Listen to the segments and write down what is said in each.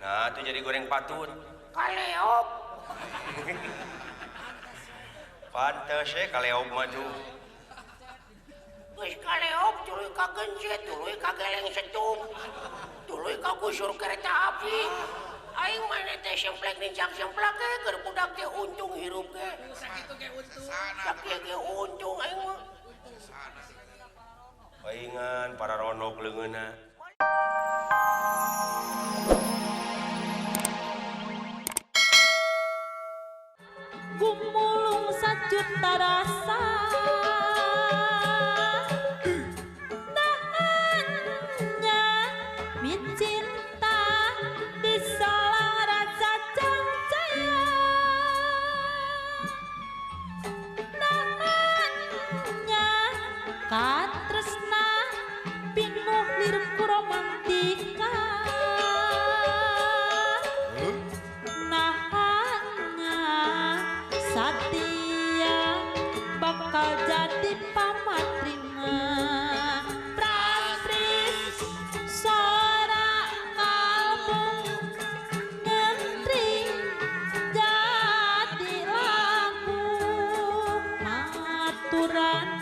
Nah, itu jadi goreng patut. Kaleop. Pantes ya kaleop mah tuh. Geus kaleop tuluy ka gencet, tuluy ka geleng setum. Tuluy ka gusur kereta api. Aing mana teh semplek nincak semplak ge keur budak teh untung hirup ge. Sakitu ge untung. Sakitu ge untung aing mah. Paingan para ronok leungeunna. Gumulung sajuta rasa nahannya micinta di salang rasa cancaya nahannya katresna pinuh lirku romantika nahannya satia bakal jadi pamatrima prasris sora kalbu ngentri jadi lagu maturan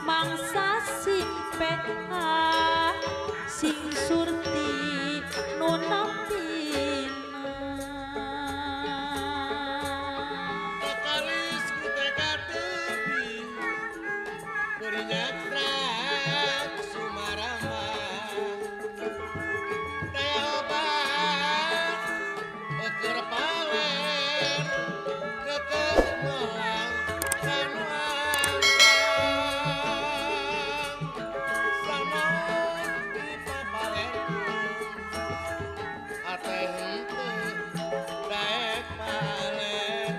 mangsa sing PH sing surti nu nampina Tekaris ku teka tepi beringat rak sumarama daya obat eukeur paler kekeh melang kanu angkang sanaon di papalerku ate henteu daek paler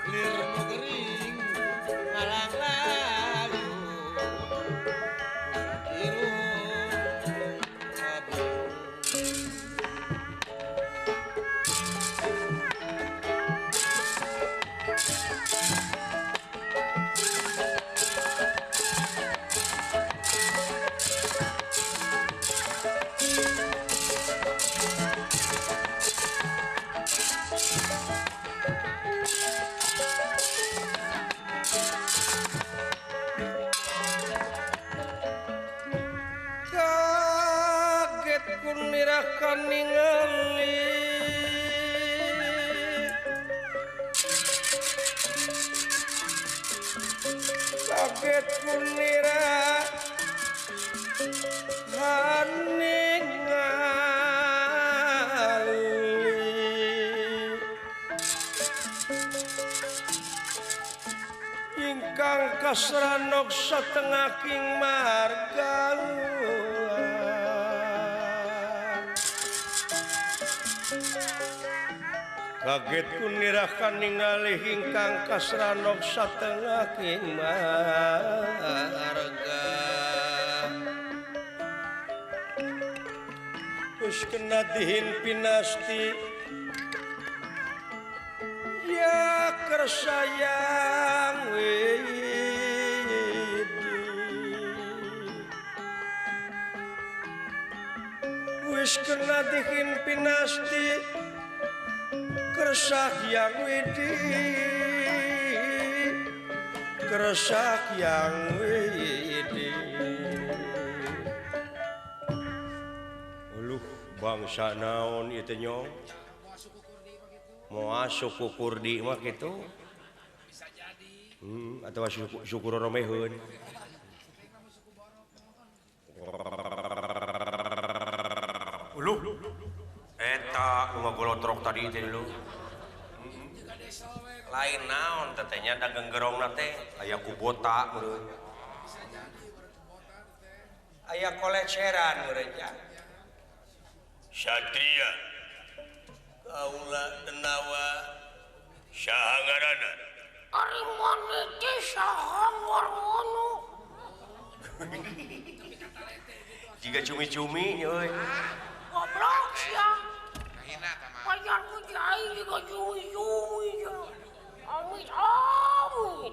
lir nu gering ngalang layu irung abiu. Kaget kunirakan ningali kaget kunirakan ningali ingkang kasranok satengah king marga. Kaget kunirakan ningali ingkang kasranok satengah king marga. Wis kena dihin pinasti ya kersayang widi. Wis kena dihin pinasti kersak yang widi, kersak yang widi. Uluh bangsa naon ieu teh nyong? Moal suku Kurdi mah kitu. Bisa jadi. Atawa suku Roromeheun. Uluh. Eta nu ngagolotrok tadi teh dulu. Lain naon teh nya dagang gerongna teh aya kubota meureun. Aya koleceran meureun nya. Satria kaula denawa saha ngaranna? Ari maneh teh saha warwono? Jiga cumi-cumi euy. Goblok sia. Pajar ku aing jiga cumi-cumi. Amit amit.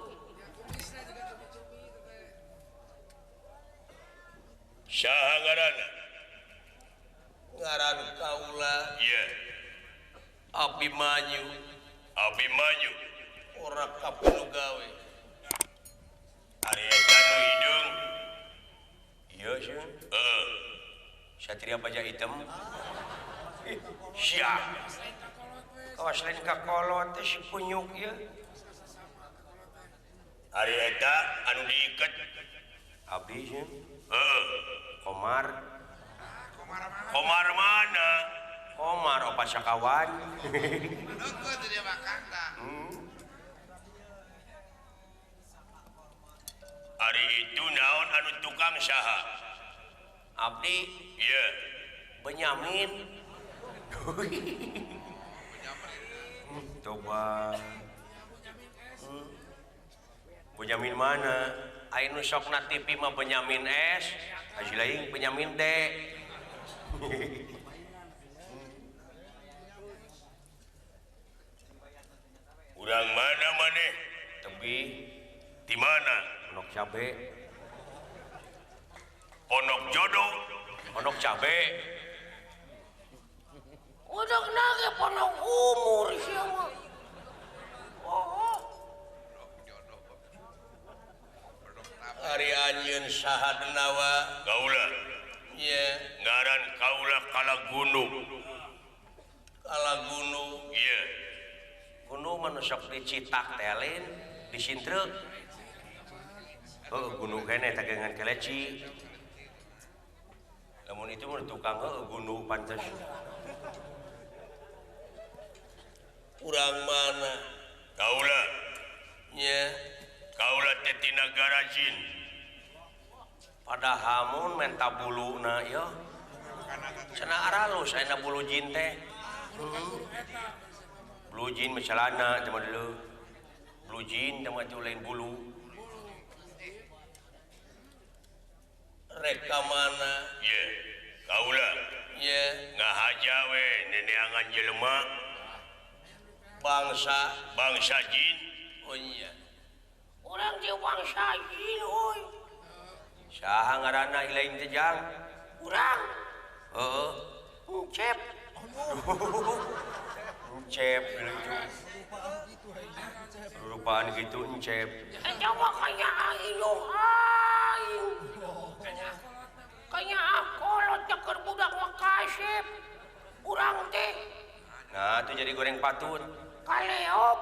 Saha ngaranna? Ngaran kaula. Iya. Abimanyu. Abimanyu. Ora kapunu gawe. Ari eta nu hideung. Ieu sieun. Heeh. Satria Baja Hitam. Sia. Kawas lain ka kolot teh si kunyuk ieu. Ari eta anu diiket abdi sieun. Heeh. Komar. Komar mana? Komar opat sakawan. Ari itu naon anu tukang saha? Abdi? Iya. Benyamin. Coba. Benyamin mana? Aing nu sok na TV mah Benyamin S, hasil lain Benyamin D. Urang mana maneh? Tebi. Di mana? Pondok Cabe. Pondok Jodoh. Pondok Cabe. Udah nage pondok umur siapa? Oh. Ari anjeun saha denawa? Kaula. Iya, ngaran kaula kala gunung. Kala gunung. Iya. Gunung mah nu sok dicitak teh lain, disintreuk. Heuh, gunung keneh tagengan keleci. Lamun itu mah tukang heuh gunung pantes. Urang mana? Kaula. Nya, kaula teh tina garajin. Padahal mun menta buluna ieu. Cenah aralus ayeuna bulu jin teh. Bulu jin mah celana teh mah deuleu. Bulu jin teh mah lain bulu. Rek ka mana? Ye, kaula. Ye, ngahaja we neneangan jelema. Bangsa, bangsa jin. Oh iya. Urang teh bangsa jin euy. Saha ngaranna lain teh jang? Urang. Heeh. Encep. Encep gitu. Rupaan gitu encep. Eta mah kanya aing aing. Kanya kolot teh keur budak mah kasep. Urang teh. Nah, itu jadi goreng patut. Kaleop.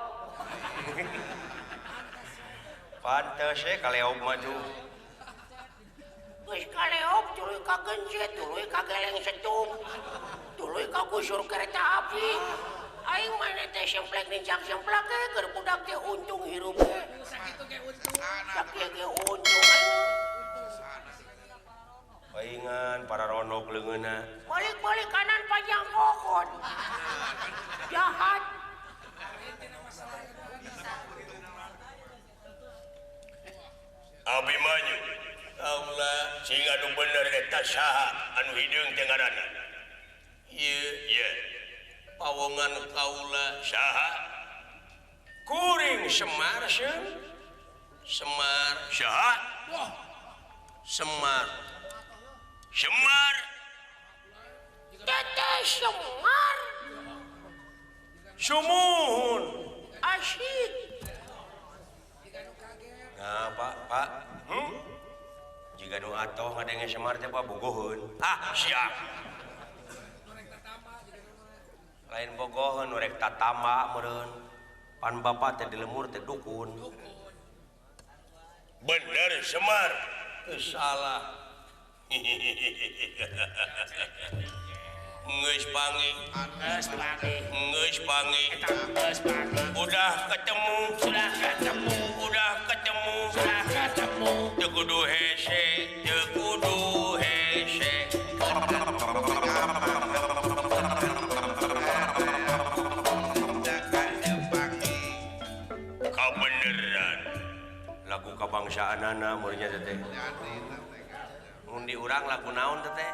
Pantes ya kaleop mah tuh. Geus kaleop tuluy ka gencet, tuluy ka geleng setum. Tuluy ka gusur kereta api. Aing maneh teh semplek nincak semplak ge keur budak teh untung hirup ge. Sakitu ge untung. Sakitu ge untung aing. Paingan para ronok leungeunna. Balik-balik kanan panjang kokon. Jahat. Abimanyu. Kaula sing anu bener eta saha anu hideung teh ngaranna? Ieu, ieu. Pawongan kaula saha? Kuring Semar seun. Semar saha? Semar. Semar. Teteh Semar. Sumuhun. Asyik. Nah, Pak, Pak. Jika nu atoh ngadenge Semar teh bogoheun. Ah, siap. Lain bogoheun nu rek tatamba meureun. Pan bapa teh di lemur teh dukun. Bener Semar. Teu salah. Geus panggih. Geus panggih. Udah ketemu, sudah ketemu, udah ketemu, sudah ketemu. Teu kudu hese, teu kudu hese. Kabeneran lagu kabangsaanana meureun nya teh. Mun di urang lagu naon teh?